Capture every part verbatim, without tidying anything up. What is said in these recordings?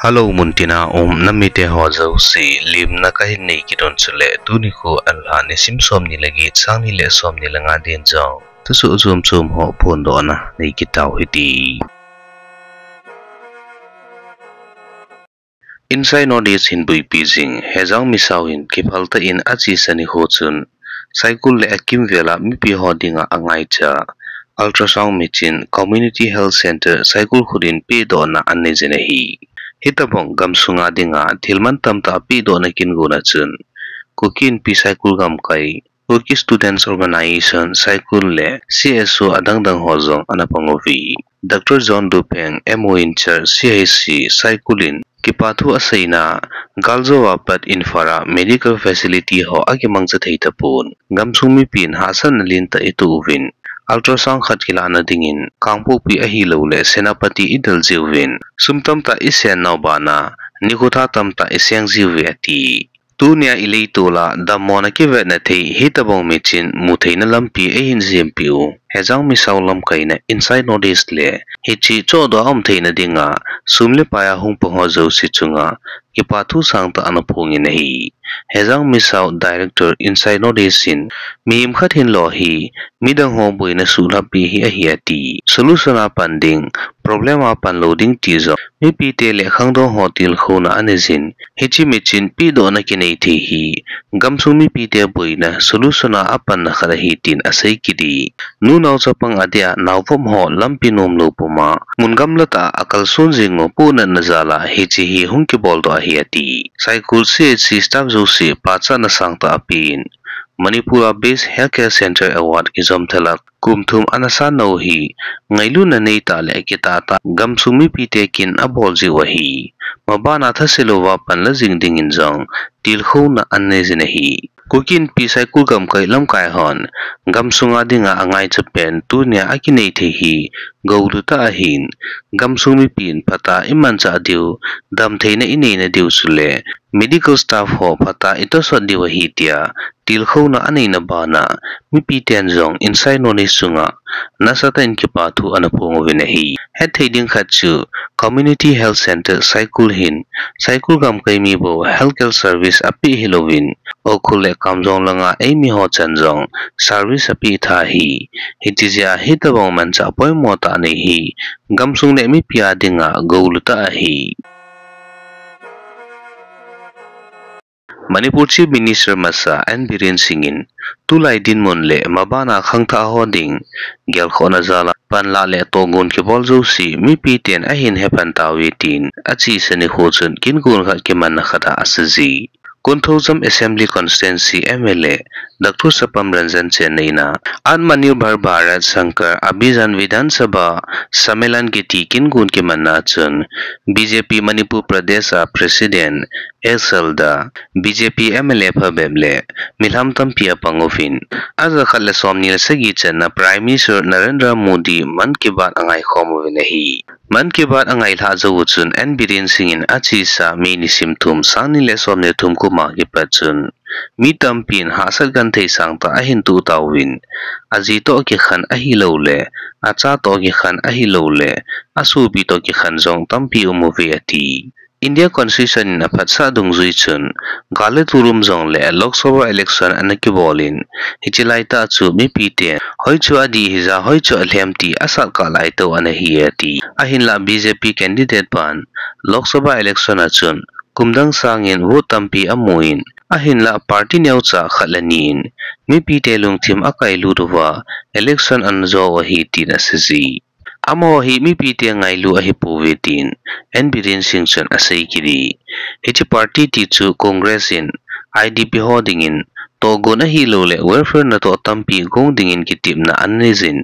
Hello, muntina um namite ho jouse, limna kahin nei kit un chule, tuni khu alha nisim somni le get, sangni le somni le nga din jong thusoh chom chom ho phondohna nei kit tau hite. Inside North East hin buipi jing, Hejang Misao hin kiphal tah in achesa nikho chun, Saikul le akimvel a mipi ho dinga angaicha ultrasound machine Community Health Centre Saikul khut in pedohna anei jin ahi. Hitobang gamsunga dinga thil mantam tah pedohna kin guna chun, Kuki Inpi Saikul gamkai, Kuki Students Organisation Saikul le C S O adang dang ho jong ana pang uve. Doctor John Dupheng, M O in charge C H C Saikul in kipathu aseina, galjou a pat Imphal a medical facility ho akimangcha thei tapon, gamsung mipin hahsatna lentah itoh uvin, ultrasound khat kilahna dingin Kangpokpi ahilouleh Senapati idel jiuvin, sum tamtah isennau bana, nikho tha tamtah iseng jiuve ati. Tunia ileitol a dammona kivetna thei hitobang machine mutheina lampi eihin jempeh u, Hejang Misao lamkaina Inside North East le hiche chohdoh a um theina dinga sum le pai a hung pang ho jouse chunga kipathu sangtah ana phongin ahi. Hejang Misao Director Inside North East in, mihem khat hinlo hi midang ho boina suhlhap pi hi ahi ati. Solution a pan ding, problem a pan lou ding ti jong mipite le khangdong ho tilkhouna anei jin, hiche machine pedohna kinei thei hi gamsung mipite boina solution a apanna khat ahi tin asei kit e. Nunao chapang adeh a naovop ho lampi nomlou puma mun gamla tah a akalson jing u pohnatna jal a hiche hi hung kiboldoh ahi ati. Saikul C H C staff jouse pachatna sangtah apen, Manipur a Best Healthcare Centre Award kijom thalap kum thum ana san nau hi ngailutna neitah le akitah tah gamsung mipite kin abol jiu ahi. Mabana thase louva panla jing dingin jong tilkhouna anei jin ahi. Kuki Inpi Saikul gamkai lamkai hon gamsunga dinga angaicha pen tunia akinei thei hi gou lutah ahin, gamsung mipin phatah a imanchah diu, damtheina ineina diu chule medical staff ho phatah a itosot diu ahi tia tilkhouna aneina bana mipiten jong Inside North East chunga nasatah in kipathu ana phong uvin ahi. Hetthei ding khat chu Community Health Centre Saikul hin Saikul gamkai mi bou healthcare service apeh hilouvin, Ukhrul le Kamjong langa eimi ho chan jong service apeh tha ahi. Hiti jeh a hitobang manchah poimo tah nei hi gamsung le mipi a dinga gou lutah ahi. Manipur Chief Minister masa N Biren Singh in tulai dinmun le mabana khangthah ho ding gelkhohna jal a panlah le tohgon kibol jouse mipiten ahin hephan tauve tin achesa nikho chun kingon khat kimanna khat a asei e. Konthoujam Assembly Constituency M L A Doctor Sapam Ranjan chenna in a Atmanirbhar Bharat Sankalp Abhiyan Vidhan Sabha Sammelan kiti kingon kimanna chun B J P Manipur Pradesh a President S L Da, B J P M L A phabep le milham tampi apang uvin, aja khat le somni le sagi channa Prime Minister Narendra Modi Mann Ki Baat angaikhom uvin ahi. Mann Ki Baat angailhah jou u chun N Biren Singh in achesa May nisim thum, sangni le somni thum kum a kipat chun mi tampin hahsat genthei sangtah ahin toh tauvin, aji toh kikhen ahilouleh, acha toh kikhen ahilouleh, asopi toh kikhen jong tampi um uve ati. India Constitution in aphatsah dungjui chun, gal le turum jongle Lok Sabha election ana kibol in, hiche laitah chu mipiten hoichu adih hija hoichu alhem ti asat kah laitou ana hi ati. Ahinlah B J P candidate pan Lok Sabha election a chun kum dang sangin vote tampi amun, ahinlah party neocha khat le ni in mipite lungthim akailut uva election ana jo u ahi tin asei e. Amaho hi mipite ngailu ahipouve tin N Biren Singh chun asei kit e. Hiche party ti chu Congress in I D P ho dingin tohgon ahilouleh welfare natoh tampi gong dingin kitepna anei jin,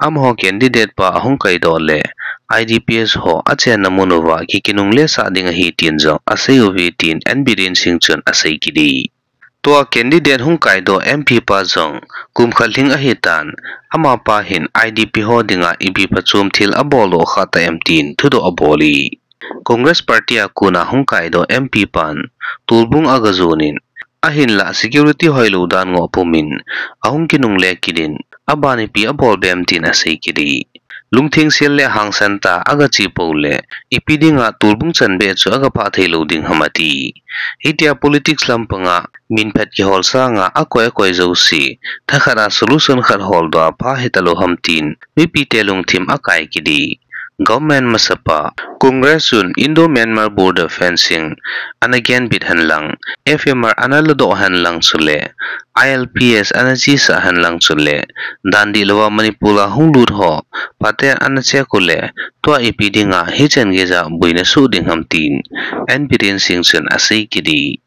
amaho candidate pa ahung kaidoh le I D Ps ho achenna mun uva kikinungle sah ding ahi tin jong asei uve tin N Biren Singh chun asei kit e. Tua candidate hung kaidoh M P pa jong kum khat lhing ahitan, amapa hin I D P ho dinga ipi phachom thil aboldoh khah ta em tin thudoh abol e. Congress party a kona hung kaidoh M P pan tolbung agajon in, ahinlah security hoilou dan ngoh pumin ahung kinungle kit in, aban ipi abol bem tin asei kit e. Lungtheng sel le hangsan tah a aga che pou le, ipi dinga tulbung chanbeh chu aga phah thei lou ding ham ati. Hitia politics lampanga minphat kihol sanga akoi akoi jouse, thakhat a solution khat holdoh a pha hita lou ham tin, mipite lungthim akai kit e. Government masapa, Congress chun Indo-Myanmar border fencing ana genbit hen lang, F M R ana ladoh hen lang chule, I L P S ana chesah hen lang chule, dan dih louva Manipur a hung lut ho, phaten ana check u le, tua ipi dinga hichan geija boina soh ding ham tin, N Biren Singh chun asei kit e.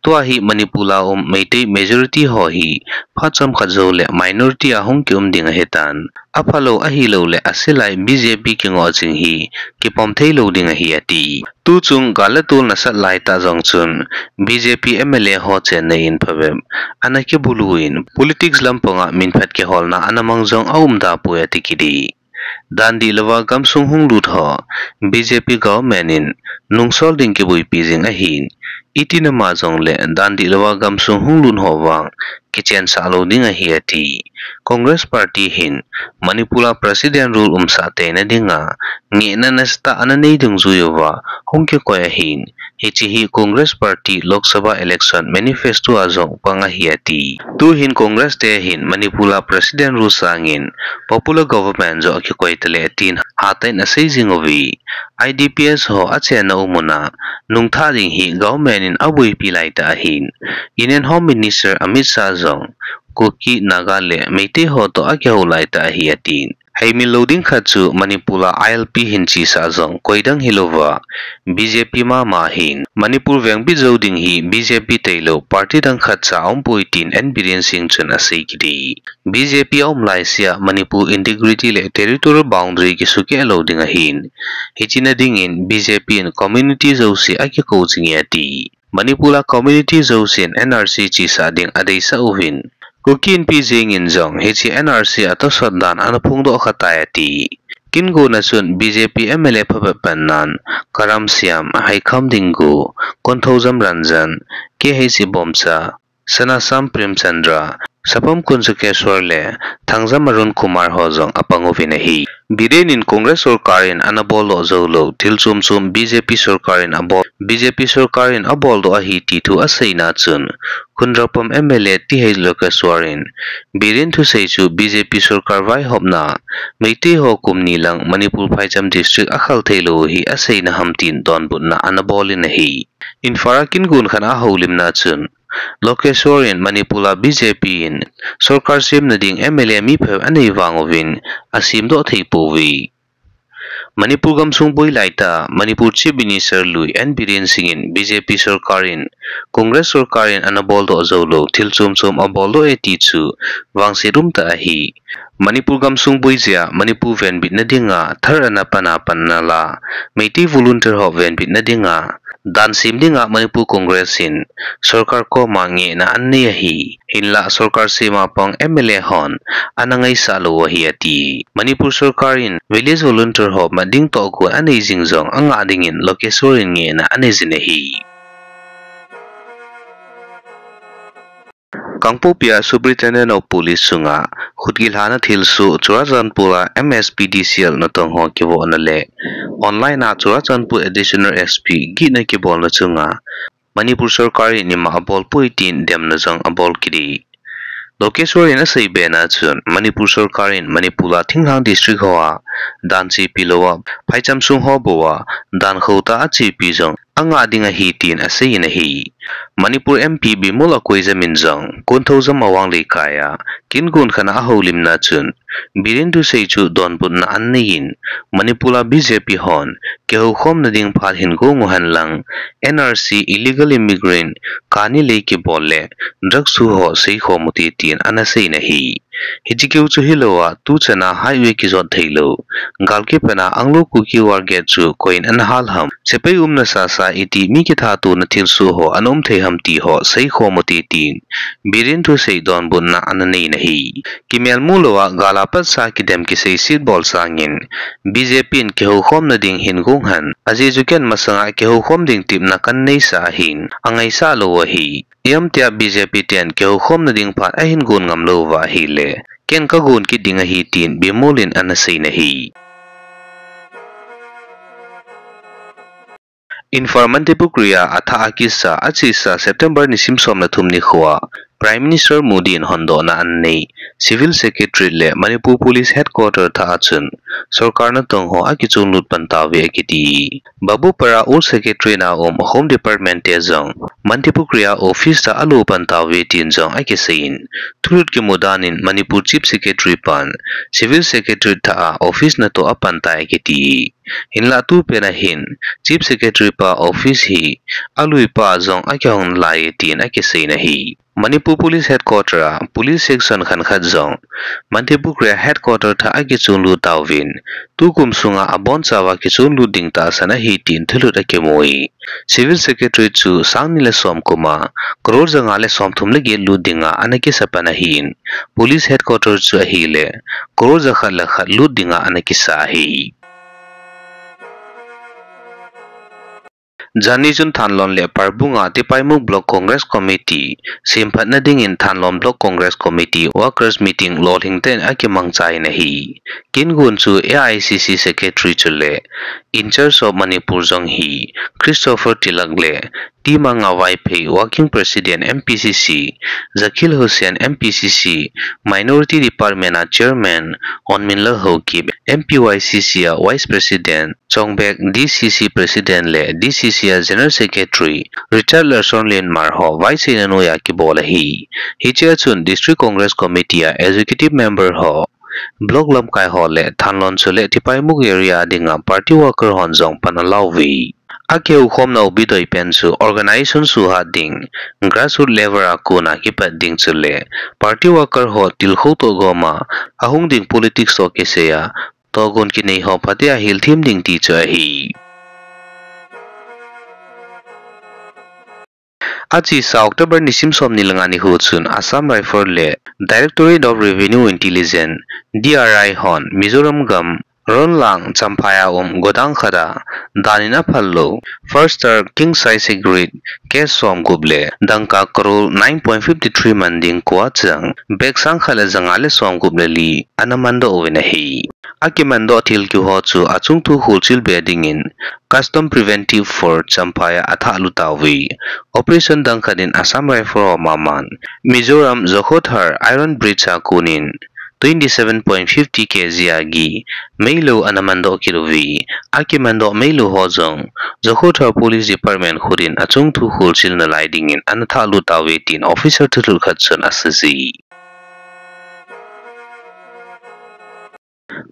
Tua hi Manipur a um Meitei majority ho hi phat chomkhat jou le minority a hung kium ding ahitan. Aphalou ahilou le aselai B J P kingoh jing hi kipom thei lou ding ahi ati. Tuchung gal le tol nasat laitah jong chun B J P M L A ho chenna in phabep ana kibulu in politics lampanga minphat kiholna ana mang jong aum da poi ati kit e. Dan dih louva gamsung hung lut ho, B J P government in nungsol ding kiboipi jing ahin, iti nama jongle dan dih louva gamsung hung lut ho vang kichensah lou ding ahi ati. Congress party hin Manipur a president rule umsah teina dinga ngehna nasatah ana nei dungjui uva hung kikoi ahin, hiche hi Congress party Lok Sabha election manifesto a jong pang ahi ati. Tuhin Congress te hin Manipur a president rule sangin popular government joh akikoi tale tin hatah in asei jing uve. I D P S ho achenna u muna nungthah ding hi government in aboipi laitah ahin, Union Home Minister Amit Shah jong Kuki, Naga le Meitei ho toh akihou laitah ahi atin. Heimil lou ding khat chu Manipur a I L P hin chesah jong koidang hilouva B J P mama ahin, Manipur vengbit jou ding hi B J P tailou party dang khatcha aumpoi tin N Biren Singh chun asei kit e. B J P aum laisea Manipur integrity le territorial boundary kisukeh lou ding ahin, hiche na dingin B J P in community jouse akikou jing e ati. Manipur a community jousen N R C chesah ding adeisah uvin, Kuki Inpi jengin jong hiche N R C atosot dan ana phongdoh kha tai ati. Kingona chun B J P M L A phabep pannan Karam Shyam, Haikham Dingu, Konthoujam Ranjan, K H C Bomcha, Sanasam Premchandra, Sapam Kunsukeswar le Thangjam Arun Kumar ho jong apang uvin ahi. Biren in Congress sorkar in ana boldoh joulou thil chom chom B J P sorkar in abol, B J P sorkar in aboldoh ahi ti thu aseina chun, Khundrapam M L A T H Lokeshwar in Biren thusei chu B J P sorkar vaihopna Meitei ho kum ni lang Manipur phaicham district akhal theilou hi aseina ham tin donbutna ana bol in ahi. Imphal a kingon khat a houlimna chun, Lokeshwar in Manipur a B J P in sorkar semna ding M L A mi phabep anei vang uvin asemdoh thei pouve. Manipur gamsung boi laitah a Manipur Chief Minister lui N Biren Singh in B J P sorkar in Congress sorkar in ana boldoh joulou thil chom chom aboldoh e ti chu vangset umtah ahi. Manipur gamsung boi jeh a Manipur venbitna dinga thar ana pan a pan nal a Meitei volunteer ho venbitna dinga dan sem dinga Manipur Congress in sorkar koma ngehna anei ahi. Hinlah sorkar sema pang M L A hon ana ngaisah lou ahi ati. Manipur sorkar in village volunteer ho mat ding tohgon anei jing jong angah dingin Lokeshwar in ngehna anei jin ahi. Kangpokpi a Superintendent of Police chunga khut kilhana thilsoh Churachandpur a M S P D C L natong ho kivohna le online a Churachandpur Additional S P gihna kibolna chunga Manipur sorkar in ima abol poi tin demna jong abol kit e. Lokeshwar in asei bena chun Manipur sorkar in Manipur a thinglhang district ho a dan chepi lou a phaicham sung ho bou a dan khota a chepi jong angah ding ahi tin asei in ahi. Manipur M P Bimol Akoijam in jong Konthoujam Awang Leikai a kingon khat a ahoulimna chun Biren thusei chu donbutna anei in Manipur a B J P hon kihoukhomna ding phat hin gong uhen lang N R C, illegal immigrant, kani lei kibol le drugs thu ho seikhom ute tin ana sei in ahi. Hiche keu chu hilou a tuchan a highway kijot theilou, gal kipat a Anglo Kuki War Gate chu koiyin ana hal ham, sepai umna sasa iti mi kithatona thilsoh ho ana um thei ham ti ho seikhom ute tin Biren thusei donbutna ana nei in ahi. Kimelmu lou a gal a patsa kidem kiseiset bol sangin B J P in kihoukhomna ding hin gong hen, ajeh chu ken masanga kihoukhom ding tepna kana neisah ahin angaisah lou ahi. Ijemtia B J P ten kihoukhomna ding phat ahin gon ngam lou uva ahile ken kagon kit ding ahi tin Bimol in ana sei in ahi. Imphal Mantripukhri a athah a kisa achesa September nisim som le thum nikho a Prime Minister Modi in hondohna anei Civil Secretariat le Manipur Police Headquarter thah a chun sorkar natong ho akichonlut pan tauve akiti. Babupara Old Secretariat a um Home Department te jong Mantripukhri a office thah alo pan tauve tin jong akiseiyin, thulut kimu dan in Manipur Chief Secretary pan Civil Secretariat thah a office natoh apan tai akiti. Hinlah tupen a hin Chief Secretary pa office hi alui pa jong akihong lai tin akiseiyin ahi. Manipur Police Headquarter a Police Section khat khat jong Mantripukhri a Headquarter thah akichonlut tauvin, tukum sunga abonchauva kichonlut ding tahsan ahi tin thulut akimui. Civil Secretariat chu sang ni le som kum a crore janga le som thum le get lut dinga ana kisa pan ahin, Police Headquarter chu ahile crore jakhat le khat lut dinga ana kisa ahi. Janhi chun Thanlon le Parbung a Tipaimukh Block Congress Committee semphatna dingin Thanlon Block Congress Committee Workers Meeting lolhing tah in akimangcha in ahi. Kingun chu A I C C Secretary chule in charge of Manipur jong hi Christopher Tilak le Timanga Vaiphei, Working President M P C C, Zakir Hussain M P C C, Minority Department a Chairman Onminlal Haokip, M P Y C C a Vice President Chongbek, D C C President le D C C a General Secretary Richard Larson Lenmar ho vaichena noiya kibol ahi. Hichea chun District Congress Committee a Executive Member ho, Block lamkai ho le Thanlon chule Tipaimukh area dinga party worker hon jong pan alauve. Akihoukhomna ubi doipen chu organization suhat ding, grassroot level a kona kipat ding chule party worker ho tilkhou toh goma ahung ding politics toh kisaiya tohgon kinei ho phatea hilthem ding ti chu ahi. Achesa October nisim somni le nga nikho chun Assam Rifle le Directorate of Revenue Intelligence, D R I hon Mizoram gam Ronlang Champhai a um godang khat a dan in aphal lou Five Star King Size Cigarette case somgup le dangka crore nine point fifty three man ding kua chang bag sang khat le janga le somgup le li ana mandoh uvin ahi. Akimandoh thil kihou chu achung thu kholchil be dingin Custom Preventive Force Champhai a athahlut tauve. Operation dang khat in Assam Rifle ho maman Mizoram Zokhawthar Iron Bridge a konin twenty seven point fifty K G a ghi meilou ana mandoh kit uve. Akimandoh meilou ho jong Zokhawthar Police Department khut in achung thu kholchil nalai dingin ana thahlut tauve tin officer thulhut khat chun aseiye.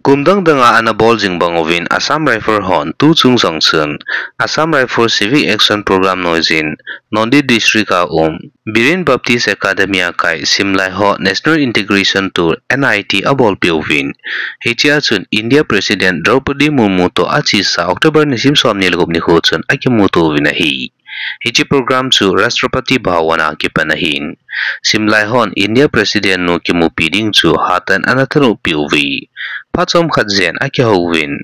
Kum dang dang a ana bol jing bang uvin Assam Rifle hon tu chung jong chun Assam Rifle Civic Action Program noijin Nondy District a um Biren Baptist Academy a kai simlai ho National Integration Tour, N I T, abolpeh uvin. Hichea chun India President Draupadi Murmu toh achesa October nisim somni le gup nikho chun akimuto uvin ahi. Hiche program chu Rashtrapati Bhavan a kipan ahin. Simlai hon India President nu kimupi ding chu hatah in ana thanupi uve. Phat chomkhat jen akihou uvin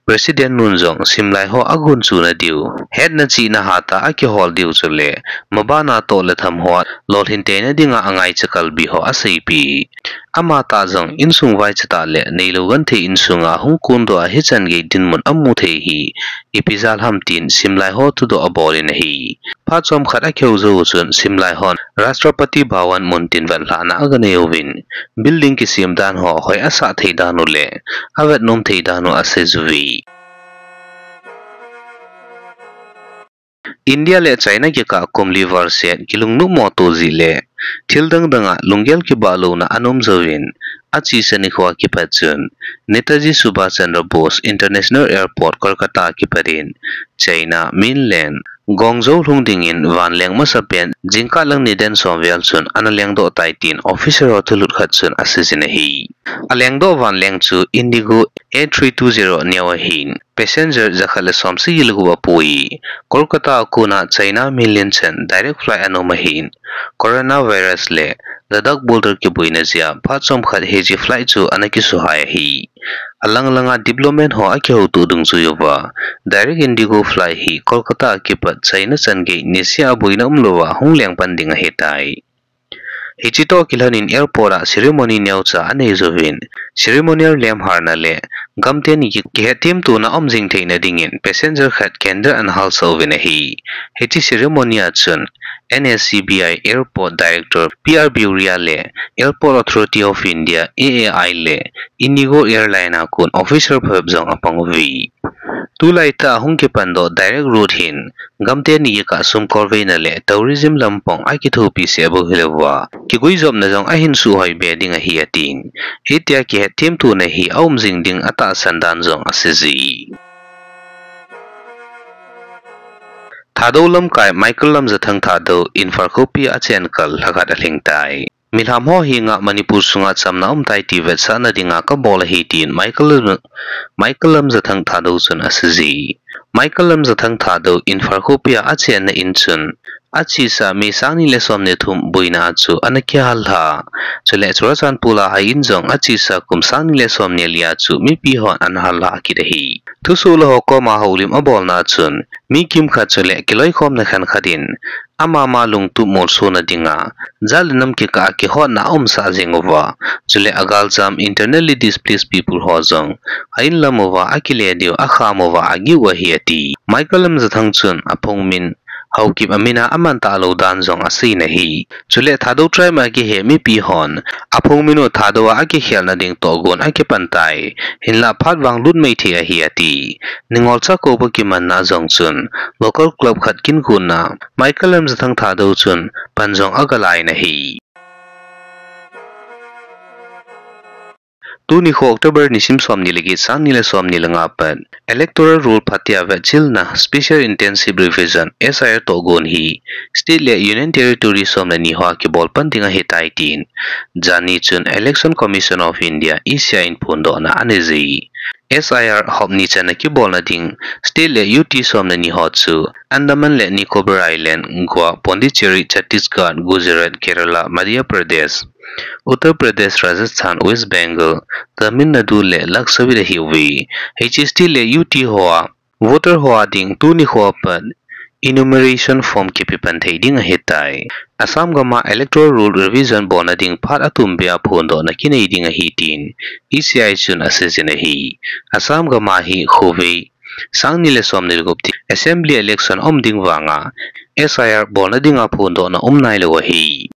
President nun jong simlai ho agunchu nadiu hetna chihna hatah a akihol diu chule mabana toh le tham ho a lolhin teina dinga angaicha kalbi ho aseipi. Amatah jong insung vaicha tah le neilou genthei insunga hung kondoh a hichan gei dinmun amu thei hi ipi jal ham tin simlai ho thudoh abolin ahi. Phat chomkhat akihou jou chun simlai hon Rashtrapati Bhavan mun tin vetlhahna aganei uvin building kisem dan ho hoi asah thei dan u le avetnom thei dan u aseiyuve. India le China kikah kum li val set kilungnop mo to jeh le thil dang dang a lunggel kibahlouna ana um jouvin, achesa nikho a kipat chun Netaji Subhash Chandra Bose International Airport Kolkata a kipat in China mainland Guangzhou lhung dingin vanleng masapen jingkah lang nidan som vel chun ana lengdoh tai tin officer ho thulhut khat chun aseijin ahi. Alengdoh vanleng chu Indigo eight three two zero neo ahin, passenger jakhat le somsagi le gup apoi. Kolkata a kona China mainland chan direct flight ana um ahin, coronavirus le Ladakh border kiboina jeh a phat chomkhat hiche flight chu ana kisuhai ahi. Alang langa development ho akihouto dungjui uva, direct Indigo flight hi Kolkata a kipat China chan gei niseh a boina umlouva hung lengpan ding ahitai. Hiche toh kilhonin airport a ceremony neocha anei uvin, ceremonial lemharna le gamteni ki, kihetthemtona aum jing theina dingin passenger khat candle ana halsah uvin ahi. Hiche ceremony a chun N S C B I Airport Director P R Buria le Airport Authority of India, A A I le Indigo Airline a kon officer phabep jong apang uve. Tulaitah a hung kipandoh direct route hin gamteni kikah sum kolveina le tourism lampang akithopi seh bou hilouva, kiguijopna jong ahin suhoi be ding ahi atin. Hitia kihetthemtona hi aum jing ding atahsan dan jong aseiye. Thadou lamkai Michael Lamjathang Thadou Imphal khopi a achen kal lhakhat alhingtai. Milham ho henga Manipur sunga chamna aumtai ti vetsahna dinga kabol ahi tin Michael Lam-, Michael Lamjathang Thadou chun aseiye. Michael Lamjathang Thadou Imphal khopia achenna in chun achesa May sangni le somni le thum boina a chu ana kihallha. Chule Churachandpur a in jong achesa kum sangni le somni le lia chu mipi hon ana hallha kit ahi. Thusoh lou ho koma houlim abolna a chun mi kimkhat chule kiloikhomna khankhat in amama lungtup molsona dinga jat le nam kikah a kihotna aumsah jing uva, chule agaljam internally displaced people ho jong a-in lam uva akile diu akham uva agih u ahi ati. Michael Lamjathang chun aphung min Haokip a mina aman talou dan jong aseiyin ahi. Chule Thadou tribe a kihe mipi hon aphung min u Thadou a akikhelna ding tohgon akipan tai. Hinlah phat vang lut maithei ahi ati. Ningol chakou pa kimanna jong chun local club khat kinkonna Michael Lamjathang Thadou chun pan jong agalai in ahi. Tuni kho October nisim somni le get, sangni le somni le nga pat Electoral Roll phatea vetchilna Special Intensive Revision, S I R tohgon hi State le Union Territory som le ni hoa kibol pan ding ahitai tin jani chun Election Commission of India, E C I in phondohna aneiye. S I R hop ni channa kibolna ding State le U T som le ni ho chu Andaman le Nicobar Island, Goa, Pondicherry, Chhattisgarh, Gujarat, Kerala, Madhya Pradesh, Uttar Pradesh, Rajasthan, West Bengal, Tamil Nadu le Lakshadweep ahiuve. Hiche State le U T hoa voter hoa ding tuni khoa pat enumeration form kipepan thei ding ahitai. Assam gama Electoral Roll revision bolna ding phat atumbeh a phondohna kinei ding ahi tin E C I chun aseiyin ahi. Assam gama hi khovei sangni le somni le gup ti Assembly election um ding vanga S I R bolna dinga phondohna um nailou ahi.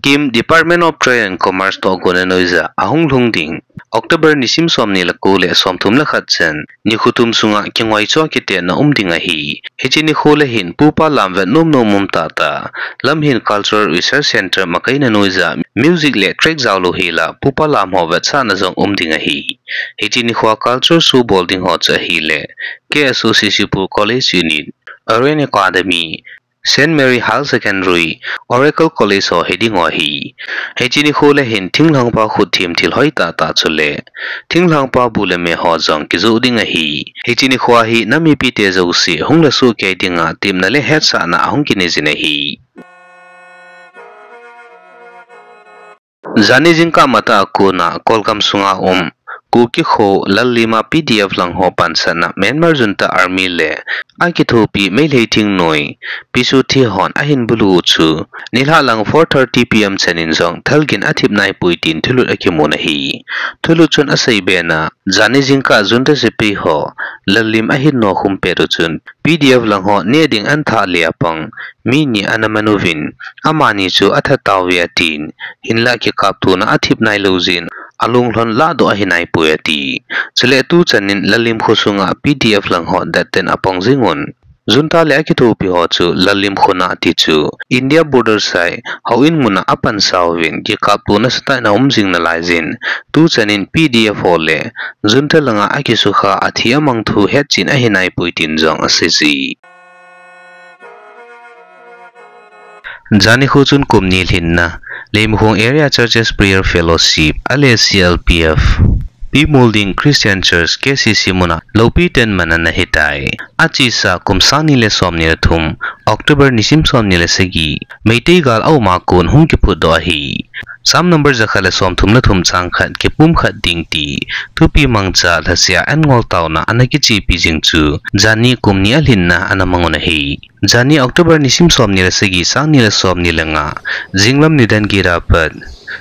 KIM, Department of Trade and Commerce tohgon a noija ahung lhung ding October nisim somni le ko le somthum le khat chan nikho thum sunga kingoicho kitetna um ding ahi. Hiche nikho le hin pupa lam vet nomnom um tahtah Lamhin Cultural Research Centre makaina noija music le track jaolou hila pupa lam ho vetsahna jong um ding ahi. Hiche nikhoa culture show bol ding ho chu ahile K S O Sisipur College Unit, Orient Academy, Saint Mary Higher Secondary, Oracle College ho hiding u ahi. Hiche nikho le hin thinglhangpa khutthem thil hoi tahtah chule thinglhangpa bu le me ho jong kijoh ding ahi. Hiche nikhoa hi nam mipite jouse hung le sohkei dinga tepna le hetsahna ahung kineijin ahi. Jani jingkah matah a kona Kolgam sunga um Kuki kho Lallima P D F lang ho pansatna Myanmar Junta Army le akithopi Meitei thingnoi Pi Sut Thi hon ahin bulu u chu nilhah lang four thirty P M chanin jong thalgin athip naipoi tin thulut akimun ahi. Thulut chun aseibe na, jani jingkah Junta sepai ho Lallim ahin nokhum pet u chun P D F lang ho neh ding ahin thah le apang mi ni ana man uvin, amani chu athat tauve atin, hinlah kikaptona athip nailou jeh in alunglhon lahdoh ahi naipoi ati. Chule tuchanin Lallim khosunga P D F lang ho dattan apang jingun, Junta le akithopi ho chu Lallim khona ati chu India border side houin muna apansa uvin, kikaptona nasatah in aum jing nalaijin, tuchanin P D F ho le Junta langa akisukha athi amang thu hetchen ahi naipoi tin jong aseije. Jani kho chun kum ni lhinna Leimakhong Area Churches Prayer Fellowship, ale C L P F, Pi Mulding Christian Church, K C C muna loupi ten man ana hitai. Achesa kum sang ni le som ni le thum, October nisim som ni le sagi, Meitei gal auma kon hung kiphutdoh ahi. Psalm number jakhat le somthum le thum chang khat, kipumkhat ding ti thupi mangcha lhasia an ngol taona ana kichepi jing chu, jani kum ni alhinna ana mang un ahi. Jani October nisim somni le sagi, sang ni le somni le nga, jinglam nidan get a pat,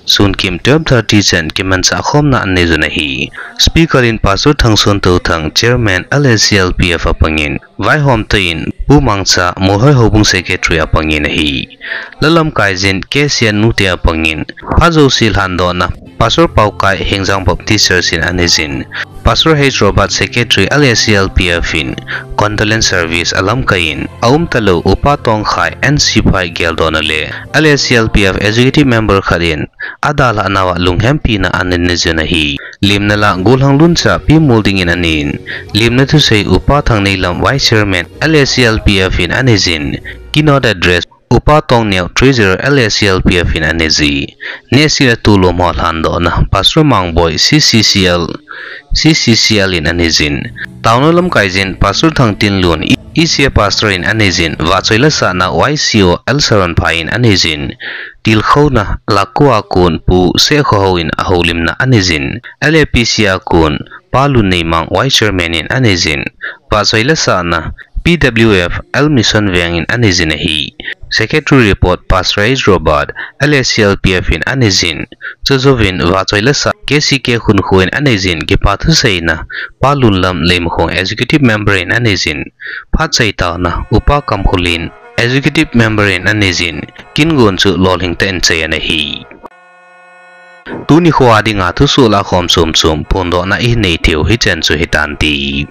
sunkim twelve thirty chan kimanchah khomna anei jun ahi. Speaker in Pastor Thangson Touthang, Chairman L A C L P F apangin, vaihom tein Pu Mangcha, Molhoi Houbung Secretary apangin ahi. Lalamkai jin K C N Nute apangin, phat jouse lhandohna Pastor Paokai, Hengjang Baptist Church in anei jin, Pastor H Robert, Secretary L A C L P F in condolence service alamkai in, aumtalou Upa Tongkhai, N C Phai geldohna le L A C L P F Executive Member khat in adalhah nauva lunghempina ananei jun ahi. Limna lah golhang luncha Pi Molding in anei in, limna thusei Upa Thangneilam, Vice Chairman L A C L P F in anei jin, keynote address Upa Tongneo, Treasurer L A C L P F in anei ji. Nehse le tolom ho lhandohna Pastor Mangboi, C C C L, C C C L in anei jin. Taona lamkai jin Pastor Thangtinlun, E C A Pastor in anei jin. Vahchoi le sahna Y C O L Saron Phai in anei jin. Tilkhouna Lakua kon Pu Sehkhohao in ahoulimna anei jin. L A P C a kon Pa Lunneimang, Vice Chairman in anei jin. Vahchoi le sahna P W F L Mission Veng in anei jin ahi. Secretary report Pastor H Robert, L A C L P F in anei jin. Chujouvin vahchoi le sah K C K Khunkho in anei jin, kipa thuseina Pa Lunlam, Leimakhong Executive Member in anei jin. Phat chai taona Upa Kamkholin, Executive Member in anei jin. Kin gon chu lolhing tah in chai ana hi. Tuni khoa dinga thusoh lakhom chomchom phondohna ihin nei theiu hichan chu hitante.